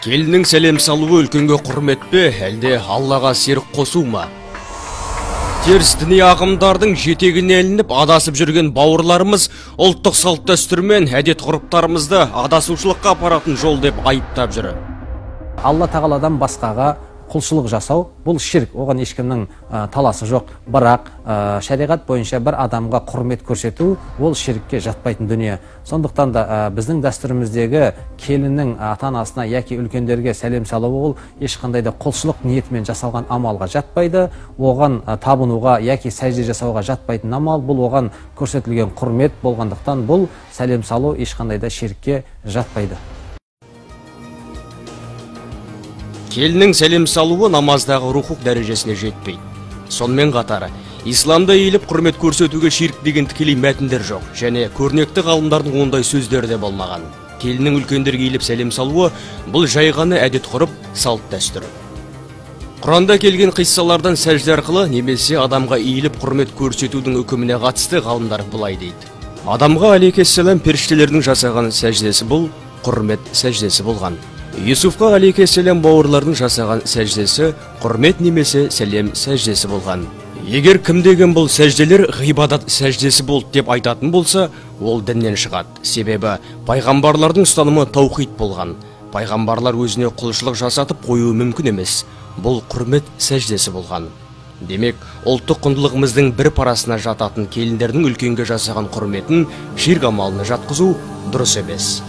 Келіннің сәлем салуы үлкенге құрмет пе, әлде Аллаға серік қосу ма? Теріс діни ағымдардың жетегіне ілініп адасып жүрген бауырларымыз ұлттық салт дәстүр мен әдет ғұрыптарымызды адасушылыққа апаратын жол деп айыптап жүр. Алла тағаладан басқаға құлшылық жасау бұл ширк, оған ешкімнің таласы жоқ. Бірақ шариғат бойынша бір адамға құрмет көрсету ол ширкке жатпайтын дүние. Сондықтан да біздің дәстүріміздегі келіннің ата-анасына яки үлкендерге сәлем салуы ол ешқандай да құлшылық ниетімен жасалған амалға жатпайды, оған табынуға яки сәжде жасауға жатпайтын амал, бұл оған көрсетілген құрмет болғандықтан бұл сәлем салу ешқандай да ширкке жатпайды. Келіннің сәлем салуы намаздағы рухук дәрежесіне жетпейді. Сонымен қатар, исламда иіліп құрмет көрсетуге ширк деген тікелей мәтіндер жоқ, және көрнекті ғалымдардың ондай сөздері де болмаған. Келіннің үлкендерге иіліп сәлем салуы бұл жай ғана әдет ғұрып, салт дәстүр. Құранда келген қиссалардан сәжде арқылы немесе адамға иіліп құрмет көрсетудің үкіміне қатысты ғалымдар былай дейді. Адамға алейхиссалам періштелердің жасаған сәждесі бұл құрмет сәждесі болған. Юсуфқа алейхиссалам бауырларының жасаған сәждесі құрмет немесе сәлем сәждесі болған. Егер кімдеген бұл сәжделер ғибадат сәждесі болды деп айтатын болса, ол діннен шығады. Себебі пайғамбарлардың ұстанымы таухид болған. Пайғамбарлар өзіне құлшылық жасатып қоюы мүмкін емес. Бұл құрмет сәждесі болған. Демек, ұлттық құндылығымыздың бір парасына жататын келіндердің үлкенге жасаған құрметін ширк амалына жатқызу дұрыс емес.